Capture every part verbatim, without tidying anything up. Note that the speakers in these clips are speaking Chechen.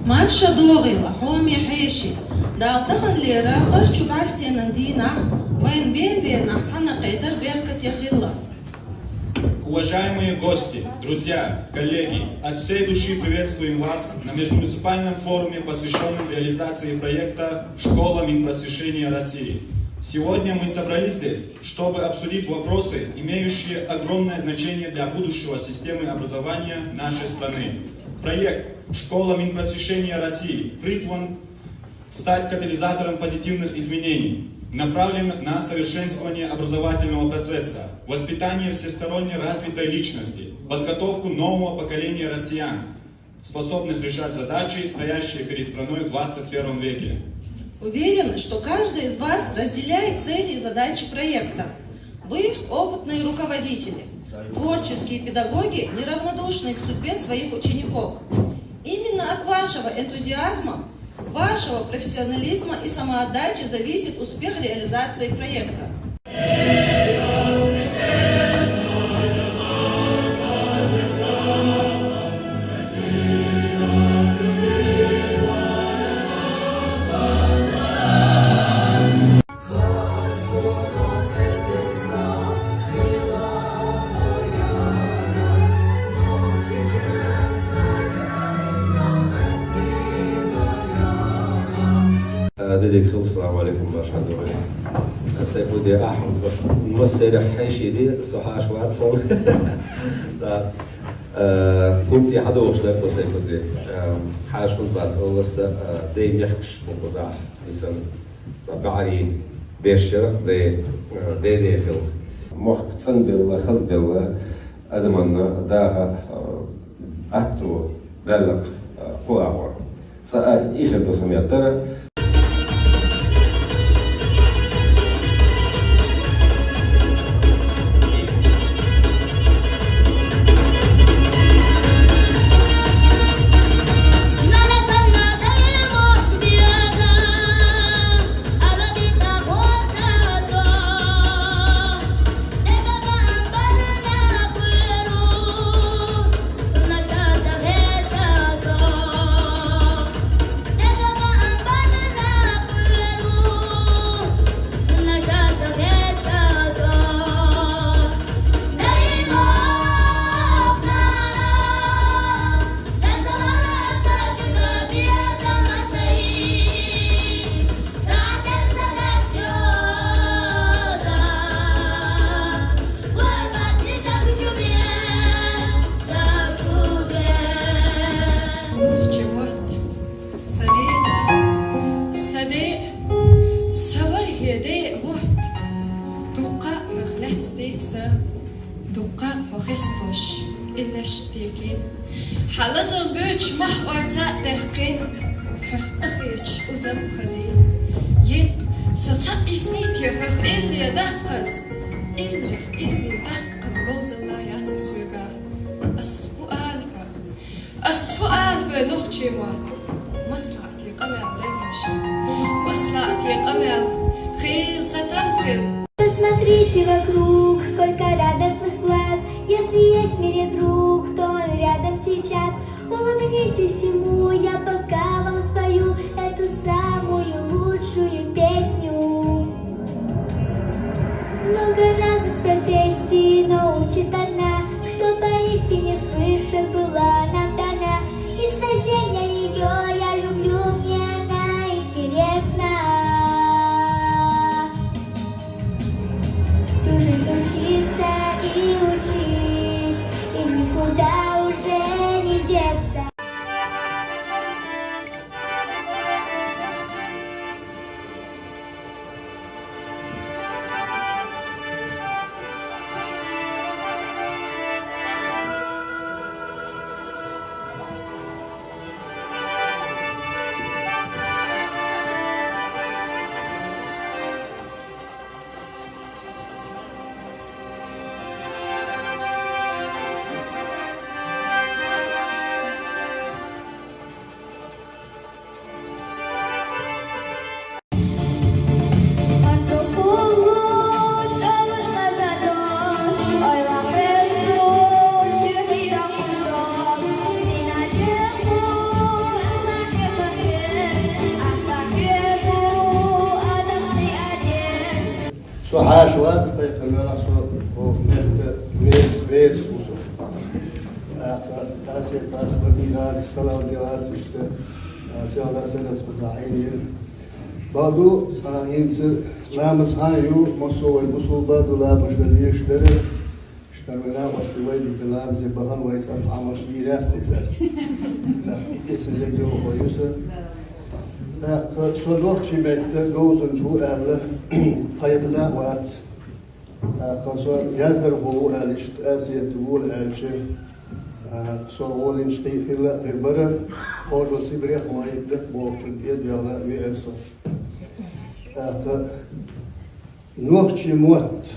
Марша догӀийла, хьоме хьеший! Дала таханлера хазачу бӀаьстенан дийнахь вайн бен-беннахь цхьаьнакхетар беркате хилла. Уважаемые гости, друзья, коллеги, от всей души приветствуем вас на межмуниципальном форуме, посвящённом реализации проекта «Школа Минпросвещения России». Сегодня мы собрались здесь, чтобы обсудить вопросы, имеющие огромное значение для будущего системы образования нашей страны. Проект «Школа Минпросвещения России» призван стать катализатором позитивных изменений, направленных на совершенствование образовательного процесса, воспитание всесторонне развитой личности, подготовку нового поколения россиян, способных решать задачи, стоящие перед страной в двадцать первом веке. Уверены, что каждый из вас разделяет цели и задачи проекта. Вы — опытные руководители, творческие педагоги, неравнодушные к судьбе своих учеников. Именно от вашего энтузиазма, вашего профессионализма и самоотдачи зависит успех реализации проекта. Э, дидиг хил, салам алейкум, марша догӀийла. Сайфудди, ахь массерах хьеший ди, со хьаша вац хьуна. Да. Э, цинци хьадогӀуш дар тхо, Сайфудди. Э, хьаша хӀунда вац, олласа, э, дай мехкаш бу кхузахь, исан цӀа бӀаьри берш ярах дай, э, дай дехил. Мохк цӀанбелла, хазбелла, адаманна даха, э, атто баьлла, э, кху агӀор. Цкъа а ихир ду сан меттара. Нохчийн мотт, са ве, са де, са вархӀе де мотт. Дуккха а хьох лаьцна дийца, дуккха а хьо хестош, иллеш а текийна. Хьан лазам буьйцуш мохь орца а даьккхина, хьох къахеташ узам хазийна. Е, со цхьаъ йисте хьох илле даккхаза, иллех илли даккхал говзалла яц соьга. Ас хӀу ала хьох? Ас хӀу ала хьох, нохчийн мотт? МаслаӀате къамел дай хьоша. МаслаӀате къамел хила ца там хила. Посмотрите вокруг, сколько радостных глаз. Если есть в мире друг, то он рядом сейчас. Улыбнитесь ему, я пока вам спою эту самую лучшую песню. Со хьаша вац, кхайкхам велахь, со оха мехка верас, верас ву со. ТӀаккха Асет вац, Бабилац, Салавдилац, иштта, а, селхана сарралц кхузахь Ӏийна. Бакъду, а, хӀинца ламаз хан ю, массо а вай бусулба ду, ламаз дан дезаш дара. Иштта вай ламаз ду, вай дитина ламазе бахана, вай цӀарах Ӏамалш йийр яц те цар. ТӀаккха эцна дегайовхо ю со. ТӀаккха со нохчийн метта говзанча ву аьлла, кхайкхина а вац. ТӀаккха со яздархо ву аьлла, иштта Асета вола аьлча, а, со гӀолинчу кхин хилла а хир бара, кхожо Сибрех ван йитта бохучун тӀе а доьгӀна веара со. ТӀаккха нохчийн мотт.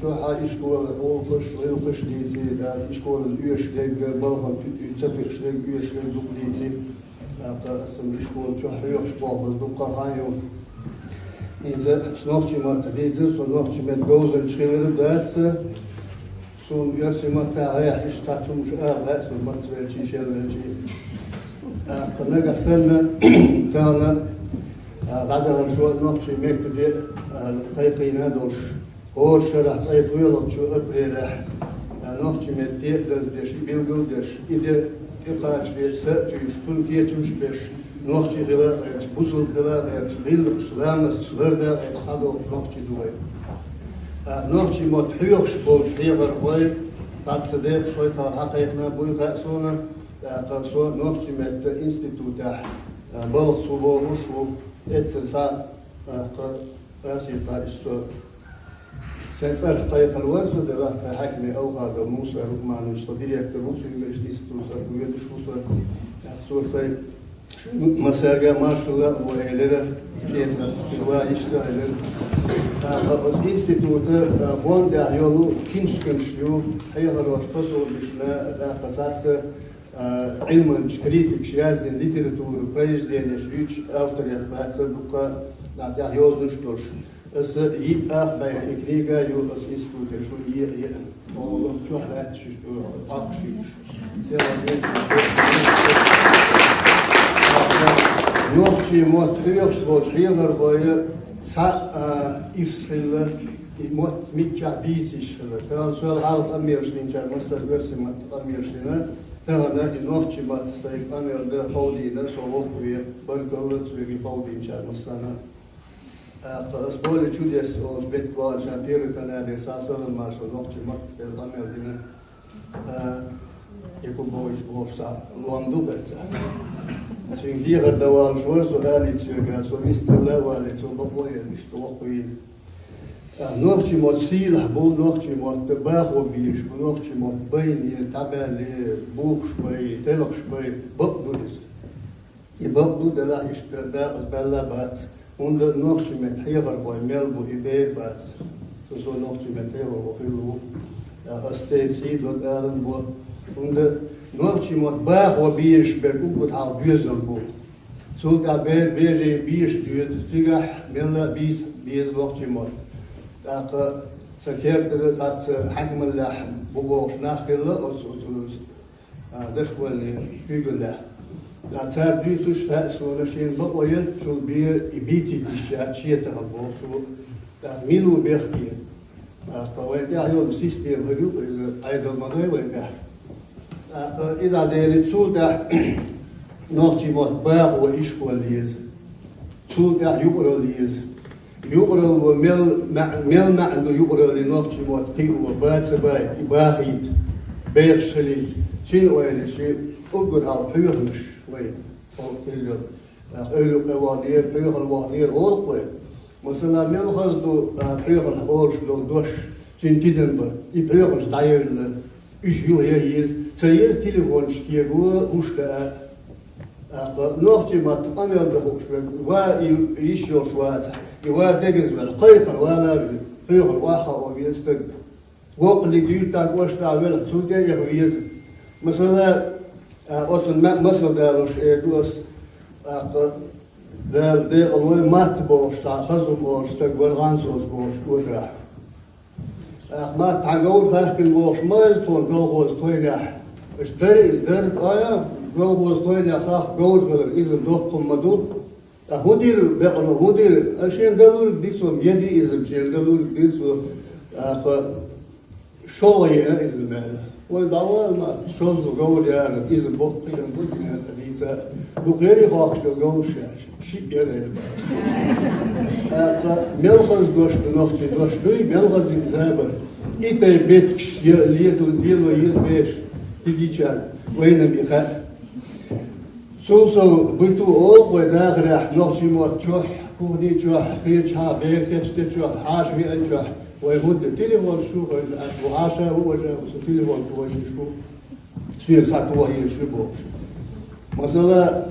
Чохь а ишколан гӀуллакхаш, гӀиллакхаш дийци, да, ишколан оьшуш дерг, балхана ту-, ца туьйхуш дерг, оьшуш дерг дукха дийци. ТӀаккха аса ишкола чохь хьоьхуш болх база дуккха а хан ю. ХӀинца аса нохчийн мотт дийцар, со нохчийн метта говзанча хилар а дац, суна оьрсийн маттахь гӀеххьа иштта цхьа хӀумаш ала хаьа, суна маца велчий, шел велчий. ТӀаккха нагахь санна, тахана, а, дӀадахар шо нохчийн метта де, а, кхайкхийна а долуш, хӀора шарахь ткъе пхоьалгӀачу апрелехь, а, нохчийн метта де а даздеш, и билгал а деш, и де тӀекхача бен са а туьйсуш, цунна кечамаш а беш, нохчий хила а гӀерташ, бусулба хила а гӀерташ, гӀиллакхаш, ламасташ ларда а гӀерташ схьадогӀуш нохчий ду вай. А, нохчийн мотт хьоьхуш болчу хьехархой, цхьацца декъашхой тхо хьакхайкхина а буй хаьа суна, тӀаккха со нохчийн метта институтехь, а, балха цу бохуш ву, эццара схьа, тӀаккха Асета, иштта со Сайн цӀарах кхайкхина вара со, делахь тхан хьаькаме Авхадов Муса Рукманович, тхан директор ву, цуьнга иштта институтехь цӀарах воьдуш ву со. ТӀаккха цо шайн массаьрга маршалла а ло элира, шен цӀарах цуьнга ван йиш ца хилира. ТӀаккха оцу института, а, фонд тӀехь йолу киншканаш ю, хьехархоша пособишна, тӀаккха цхьацца, а, Ӏилманчу критикаша яздина литература, произведенеш юьйцучу авторех лаьцна дуккха, а, тӀехь йозанаш долуш. Аса йиъ ах бӀе и книга ю аса институте шуна еа, еа. Олух чохь лаьтташ уьш, Ӏоккхуш уьш. Нохчийн мотт хьоьхуш болчу хьехархойн цхьа а ирс хилла, и мотт миччахь бийца йиш хилар. Тахана сол хьалха къамелаш динчара массара оьрсийн маттахь къамелаш дина, тахана и нохчийн маттахь сайн къамел дан ховдийна, со воккхаве, баркалла цуьнга ховдийначарна массарна. ТӀаккха аса Поле чудес олучу метте вахана, ша Первый каналера схьа салам-маршалла, нохчийн маттахь къамел дина. А, Якубович бохуш цхьа лом ду баьццара. Цуьнга дехар дан валуш вара со, алийта соьга, со вистхилла а валийта, со бакъо а елла, иштта воккхаве. А, нохчийн мотт сийлахь бу, нохчийн мотт бахо безаш бу, нохчийн мотт байна, дӀабаьлла, бухуш бай, телхаш бай, бакъ ду иза. И бакъ ду, делахь иштта дакъаза баьлла а бац, хӀунда нохчийн меттан хьехархой мел бу, и бер бац. Со, со нохчийн меттан хьехархо хилла ву. Аса церан сий до, алан бо. ХӀунда нохчийн мотт бахо безаш берг уггар хьалха доьзал бу. Цул тӀаьхьа бер, берийн безаш доьду, цигахь мелла а бийца беза нохчийн мотт. ТӀаккха сан кертара цхьацца хьаькамаллехь бу бохуш нах хилла оцу, оцу, а, дошкольный куьйгаллехь. Ткъа цара дуьйцуш хаьа суна, шена бакъо еттачул бен и бийцийта йиш яц шен тахана боху цо. ТӀаккха мила ву бехке? ТӀаккха вайн тӀехь йолу система хир ю, иза Ӏедал ма дай вайн тӀехь. ТӀаккха и дӀаделира, цул тӀаьхьа нохчийн мотт бахо ишкол еза. Цул тӀаьхьа юкъаралла еза. Юкъаралло мел маьӀ-, мел маьӀна ду юкъараллин нохчийн мотт кхио, бан ца бай, и бахийта, бехаш хилийта, цуьнан ойла ши уггар хьалха хьоьхуш вай, хьо хилла. ТӀаккха эвла юккъе вахнера, хьоьхуш вахнера олу вай. Масала, мел хаза ду, а, хьоьхуш олуш долу дош, цуьнан тидам бан, и хьоьхуш дӀаевлла. Уьш юха ян еза, ца еза, телефонаш кего, хӀуш дан а. ТӀаккха нохчийн маттахь къамел дан хууш верг, ва и йиш йолуш вацахь, и ва дегаза ваьлла, кхайкхина вала а вина, хьоьхуш ваха а веза стаг. Воккханиг юьйттахь, кӀоштахь велахь, цунна тӀе а яха веза. Масала, а, оцунна ма-, масал далош эр ду ас, тӀаккха Дала декъалвойла, Матта бохуш цхьа хаза хӀума олуш стаг вара, ГӀансолца бохуш, Отрахь. ТӀаккха Матта, хьан говр хаьхкина бохуш ма хеза тхуна колхозан тойнехь. Аша дара иза, дара, а, колхозан тойнехь хахка говр хилар, иза доккха хӀума ма ду. ТӀаккха хӀун дийр, бекъано, хӀун дийр? А шен далург дицо, еди иза, шен далург дицо, тӀаккха шолгӀа е а иза мел. Вай дӀавала ма, шозза говр яра, иза боккхий а бу, дина а дийца. Дукха яри хохкаш йола говраш яц, шиъ яра. ТӀаккха мел хаза дош ду, нохчий дош дуй, мел хаза ю забар. И тайпа бетташ, я, леду, лело еза беш, хӀидийча, вайна ма хаьа. Цул сов биту оха вай дахарехь, нохчий мотт чохь, кухни чохь, кхечахьа, бер кечде чохь, хьаша веан чохь, вай хӀунда телефон шу хьожа, аш бу хьаша ву важа, со телефон ту вай шу. Соьга схьа тохе шу бохуш. Масала,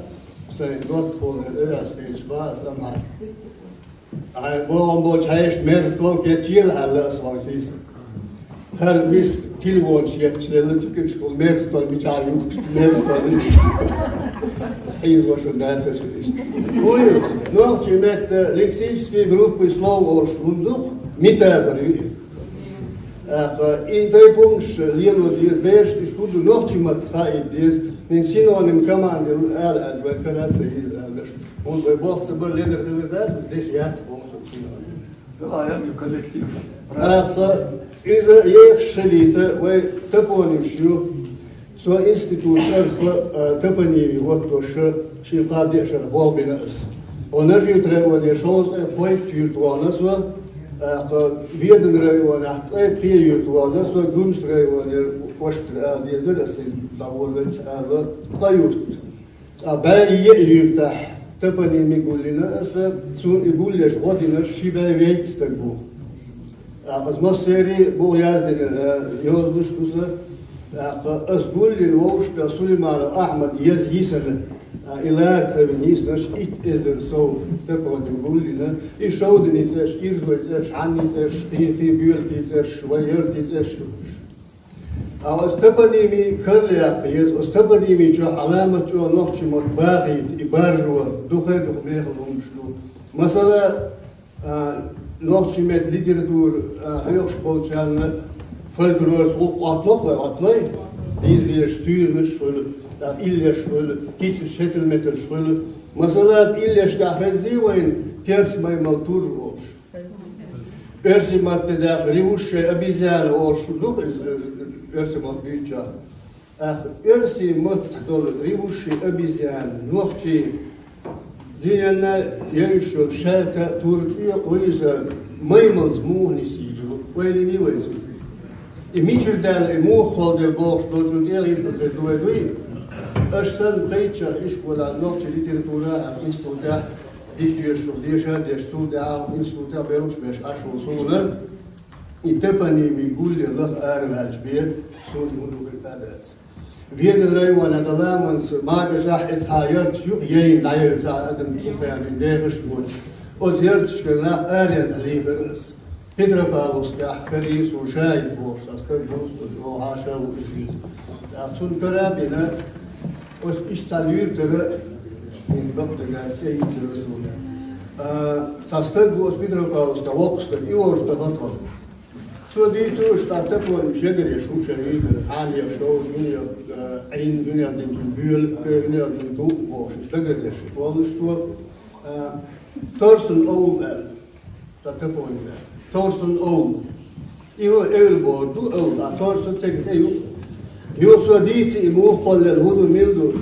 сайн доттагӀа хьуна, эр ас хилча, ба ас амхьа. Ай, бохам болчу хьаьшна мерза тол кечъела хьаьлла ас ван сийса. ХӀара мис телефонаш етташ лелла тукугаш хӀума мерза тол мичахь юхкуш, мерза тол мичахь. Ас хьийза ваша нацаш иштта. Ой, нохчий метта лексический группы слов олуш хӀума ду, метафора ю. Аха, и тайпа хӀумаш лело деза, бераш иштта хӀун ду, нохчий матта хаийта деза, хӀинца синоним команда ала аьлла, вай кара ца йийла аьлла. ХӀунда вай болх ца бара ледар хилар дац, деш яц боху со цига. Вела ю коллектив. Аха, иза ехаш хилийта вай топонимаш ю. Со институт цӀарах, а, топоними хӀоттош ши-кхаа-деа шарахь болх бина ас. О Нажи-Юьртан районера шовзткъе пхийтта юьрта вахана со, тӀаккха Веданан районехь ткъе пхи юьрта вахана со, Гуьмсан районера ваштара ала дезара ас иза дӀаволавелча ала ткъа юрт. Ткъа бӀе еа юьртахь топоними гулйина аса, цунна и гулъеш гӀо динарш ши бӀе вейтта стаг бу. ТӀаккха аса массерий бу яздина, э, йозанаш ду сан. ТӀаккха аса гулйина вовшашка Сулейманов Ахьмад еза йисина, э, и лара ца вина йисинарш итт эзар сов топоним гулйина. И шовданийн цӀераш, ирзойн цӀераш, хьаннийн цӀераш, кхин, кхин боьлхий цӀераш, вайн яртийн цӀераш. Ткъа оцу топонимийн карла яккха еза, оцу топонимийн чохь Ӏаламат чӀогӀа нохчийн мотт бахийта, и баржо, дукха а дукха мехала хӀуманаш ду. Масала, а, нохчийн меттан литература, а, хьоьхуш болчарна фольклорца гӀуллакх Ӏоттало вай, Ӏотталой? Дийзалераш, туьйранаш хуьлу, а, иллеш хуьлу, кицаш, хӀетал-металш хуьлу. Масала, иллеш тӀехь хеззий вайна терс маймал тур волуш? Оьрсийн матте даьхна ревущая обезьяна олуш ду иза, оьрсийн мотт дуьйцучохь. ТӀаккха оьрсийн маттахь долу ревущая обезьяна, нохчийн дуьненна евзаш йолу шаьлта а, тур а, цӀоькъа а вуй иза, маймалца муха нисйийр ю, вай линий вайца. И мичара даьлла, и муха холделла бохуш долчун тӀе а гӀиртар ду вай дуй? Аша санна пхийтта шарахь ишколехь, нохчийн литературехь, институтехь, дика доьшург деша а деш, цул тӀаьхьа институтехь белхаш беш Ӏаш волу суна, и топонимийн гулъян лаха араваьлча бен, суна хӀун ду хир а дац. Веданан районехь дан ламанца, Магашахь, эцхьа ярташ ю-кх, яйна дӀаевза адам дукха яьлла, дехаш а доцуш. Оцу ярташкара нах аренахь лийхира ас. Петропавловскехь карийра суна Шаид бохуш цхьа стаг ву, оха хьаша ву иза. ТӀаккха цунна кара а бина, оцу иштта цхьа луьйра тара, хӀинца бакъдерг аьлча, цӀе йицъяра суна. А, цхьа стаг ву оцу Петропавловскехь воккха стаг, и волчу даха тхо. Цо дийцу уьш, тӀаккха топонимаш ягареш хӀума шайн вийна, хьанех шовзткъа, юнех, а, Ӏин, юнех динчун боьлху, юнех дина дуъ бохуш, иштта дагареш воллуш цо, а, Торсан овла аьлла. Сан тапонча. Торсан овла. И ву эвла бохург ду, овла. А торса церан цӀе ю. Юха цо дийци и муха кхоллаелла хӀун ду, мила ду.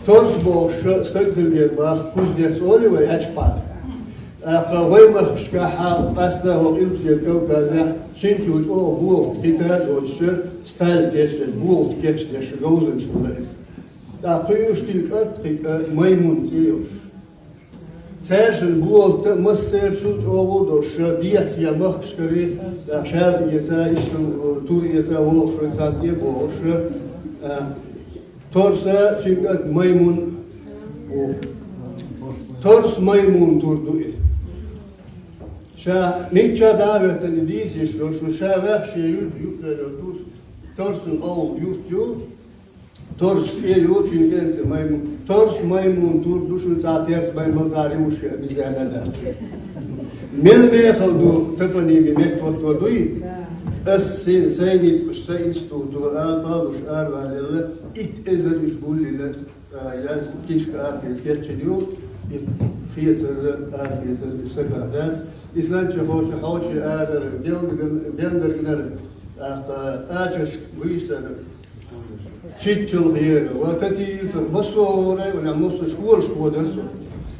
Торс бохуш стаг хилла дера боху, кузнец олий вай аьчпан. ТӀаккха вай махкашкахь къаьстина хӀокху Къилбаседа Кавказехь цуьнан чу чӀогӀа болат кхин а доцуш, сталь кечдеш, болат кечдеш говзанча хилла иза. ТӀаккха кхуьуш цуьнан кӀант кхин а Маймун цӀе йолуш. Цаьршинна болат а массерачул чӀогӀа а долуш, дехьа-сехьа махкашкара, а, шаьлта эца, иштта, а, тур эца, вогӀуш вайн царна тӀе а богӀуш, а, Торса цуьнан кӀант Маймун ву. Торс Маймун тур ду и. Ша мичча а дӀа а хӀоьттина, и дийца йиш йолуш ву, ша ваьхьа шен юьртан юкъера йолу тур, Торсан овла юрт ю. Торс цӀе ю, цуьнан кӀентан цӀе Маймун. Торс Маймун тур ду шуна, цхьа терс маймал, цхьа ревущая обезьяна а дац. Мел мехала ду топонимийн меттахӀотто дуй? Ас сайн, сайн ницкъаша, сайн институто ала луш араваьлла, итт эзар уьш гулйина, а, я книжка ара хеза кечйина ю. И хецар, арахецар, и сагара дац. И санча хоча хьоча арара, белган-, бендаргнара, тӀаккха ачашка буьйсара, чиччалхера, ва тати юцар, массо а гӀора, вана массо а школаш кходар со.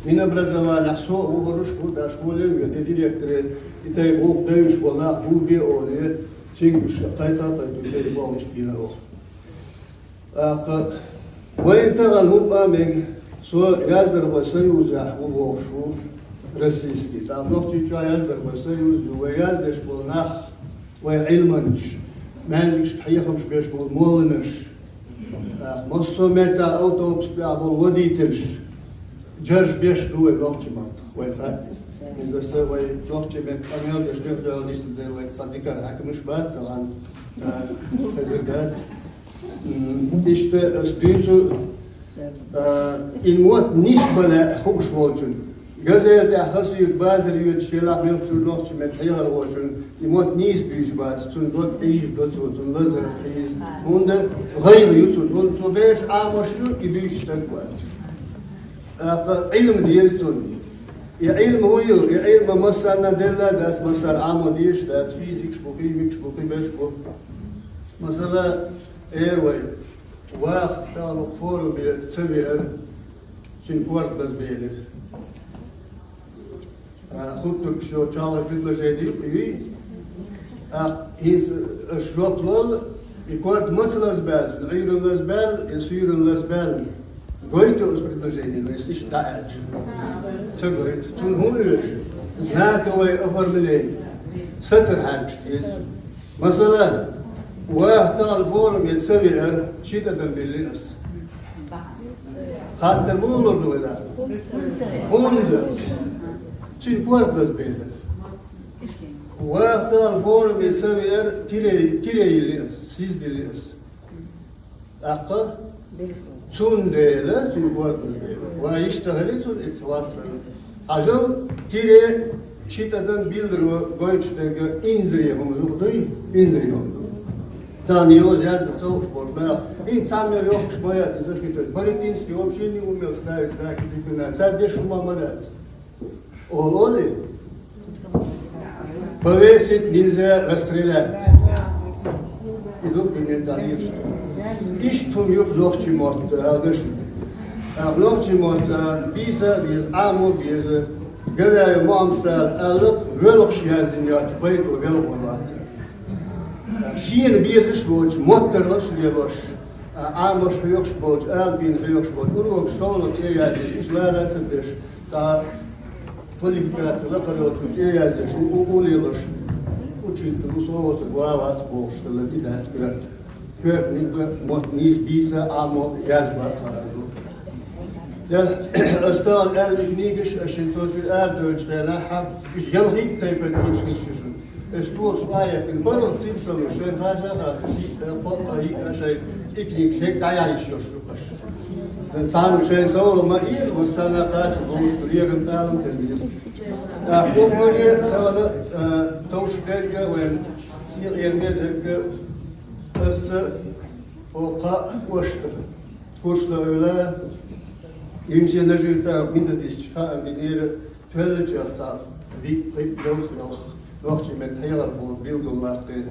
Минобразованиехь со а вухараш, хӀу да школе а ве, те директоре, и тайпа гӀуллакх девзаш бола нах гулбе оле, цуьнга уьш кхайкха а кхайкхина, тайпа болнаш бийна оха. ТӀаккха вайн тахана хӀума а мега, со яздархой союзехь ву вохуш ву, российский. ТӀаккха Нохчийчохь яздархой союз ю, вай яздеш болу нах, вай Ӏилманчаш, маьждигашка хьехамаш беш болу молланаш. ТӀаккха массо а меттехь автобус тӀехь болу водительш, джарш беш ду вай нохчийн маттах, вай хаьттича. Иза аса вай нохчийн меттан къамел деш, дуьхьал нисдина вай цхьа дикар хьаькамаш бац, а, хезар дац. М, иштта ас дуьйцу, а, и мотт нисбан лаьа хууш волчун. Газета тӀехь хасуьйту базар йоьдуш елахь мелхачун, нохчийн меттан хьехархочун и мотт нийса буьйцуш бац, цунна дог Ӏийза до цо, цунна лазар хьийза. ХӀунда гӀайгӀа ю цунна, хӀунда цо бераш Ӏамош ю, и буьйцуш стаг вац. ТӀаккха Ӏилма деза цунна. И Ӏилма хӀун ю? И Ӏилма массарна делла а дац, массара Ӏамо дезаш а дац, физикаш бу, химикаш бу, кхиберш бу. Масала, эр вай, ваха тахана форуме ца веара, цуьнан корта лазабелира. А, хӀуттург шо чалгӀе предложени юй. А, хӀинца аш жоп лол, и корта маца лазабаьлла, цуьнан Ӏуьйранна лазабаьлла, я суьйранна лазабаьлла. Гойту ас предложени, вай иштта дӀааьлча? Ца гойту. Цунна хӀун оьшу? Знаковое оформление. Сацар хьаьркаш деза. Масала, ваха тахана форуме ца веара, ши тӀадам биллина ас. Хаттар муха лур ду вай? ХӀунда? Цуьнан корта лазабелира. Ваха тахана форуме ца веара, тире, тире йиллина ас, сиз диллина ас. ТӀаккха? Цундела, цуьнан корта лазабелира. Ва иштта хили цунна и ца вассана. Хьажал, тире ши тӀадам билларо гойтуш дерг инзаре хӀума ду, дуй? Инзаре хӀума ду. Тахана йоза язда ца хууш болчу наха, хӀинца цхьаммо йохкуш ма яц иза питаш. Баритинский вообще не умел ставить знаки препинания. Цара деш хӀума ма дац. Олу олий? Повесить нельзя, расстрелять. И ду кхин тӀе лелаш. Иштта хӀума ю нохчийн мотт, аьлла дашна. ТӀаккха нохчийн мотт бийца а беза, Ӏамо а беза, Гараев Мохьмада аьлла, воьлхуш яздина йоцчу байто велхор вац аьлла. Шена безаш а воцуш, моттаргӀанаш а лелош, Ӏамош хьоьхуш болчу, алапийн хьоьхуш болчу урокаш совгӀат тӀе а яздина, уьш лара а ца беш, цхьа квалификаци лакхара йолчу тӀе а яздеш, у, у, у лелош, учитель ву со, оцу главаца бохуш хилла, и дац коьрта. Коьрта нигга мотт нийса бийца, Ӏамо, язбан а хаар ду. Делахь, ас тахана аьлла и книгаш, ас шуна цо чуьра арадевллачу хенахь, уьш ялхитта тайпана книгаш хир шу шуна. Ас тохаш лаьттина, паргӀат цига ца луш, шайна хаьржа а хаьржа, шиъ а, кхоъ а, йиъ а шайн и книгаш хӀинца дӀаяхьа йиш йолуш ю аша. Цхьамма шайн совгӀат ма эца, массарна а кхача луш, лерам, алам хила беза. ТӀаккха уггаре а тахана, а, товш берг а вайн, цӀен Ӏераме дерг а, аса оха кхаъ кхочуш ду. Курс дан ойла, Юьнусе Нажи-Юьртахь методисташ хаам бинера, тоьллачех цхьа виъ-пхиъ-ялх, ялх нохчийн меттан хьехархо билгалваккхи.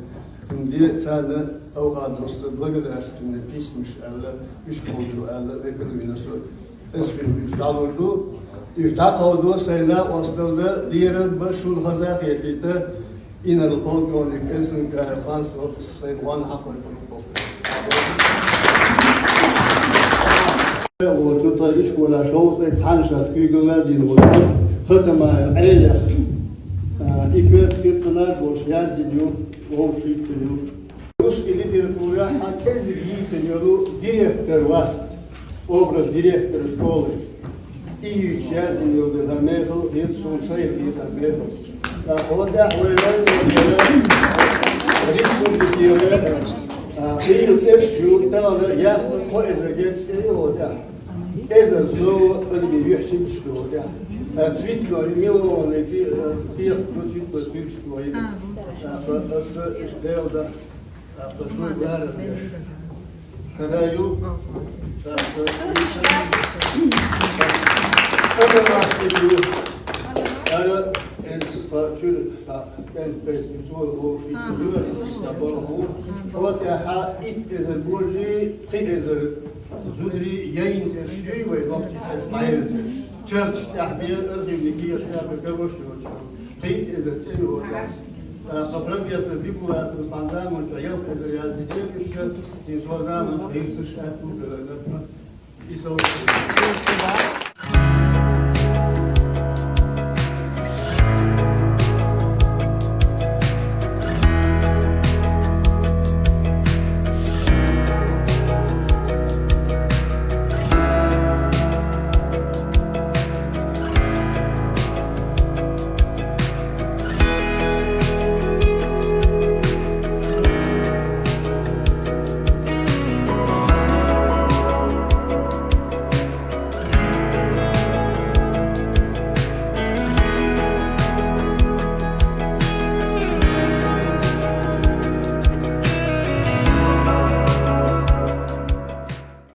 Цундела царна Алхадосса благодарственный письмаш аьлла, уьш кховдо аьлла, векал вина со. Ас шуьга уьш дӀалур ду, уьш дӀакховдо, сайн накъосталла дан, лерам бан, шуна хаза а хетийта, инарла полковник Эльсункаев Хансо сайна гӀонна хьакхойкхур ву. Волчу тхан ишколехь шовзткъе цхьана шарахь куьйгалла а дина волчу Хатамаев Ӏелех, а, и коьрта персонаж волуш яздина ю, вовшахӀиттина ю. Русский литературехь кӀезиг йийцина йолу директор васт, образ директора школы. И йийцича яздина йолу хӀара мехала хета суна сайх хетара мехалш. ТӀаккха хӀокху тӀехь вай районера, республикера, а, хилла цӀераш ю, тахана яхна кхо эзар герга цӀе ю хӀокху тӀехь. Эзар сов адамийн юьхь сибаш ду хӀокху тӀехь. А, цветной, мелованный, ки-, а, кехат ду, цветной суьрташ ду хӀокху. ТӀаккха аса иштта Делан дуьхьа, тӀаккха шу ларам беш. Хаза ю. ТӀаккха Ара, ара, эн, са, чур, са, эн, пес, бисур, о, ши, чур, са, болху. О, тя, ха, ит, эзер, божи, хи, эзер, зудри, яин, сер, ши, вай, лохчи, сер, майер, сер. Чарч, тя, бе, архивни, ки, я, ши, я, бе, бе, ши, ши. Хи, эзер, цен, о, тя. А, по правде, я, сер, бибула, я, сер, санза, мон, ча, ял, эзер, я, зидер, ещё, и соза, мон, хи, сер, ши, я, ту, бе, бе, бе. И со,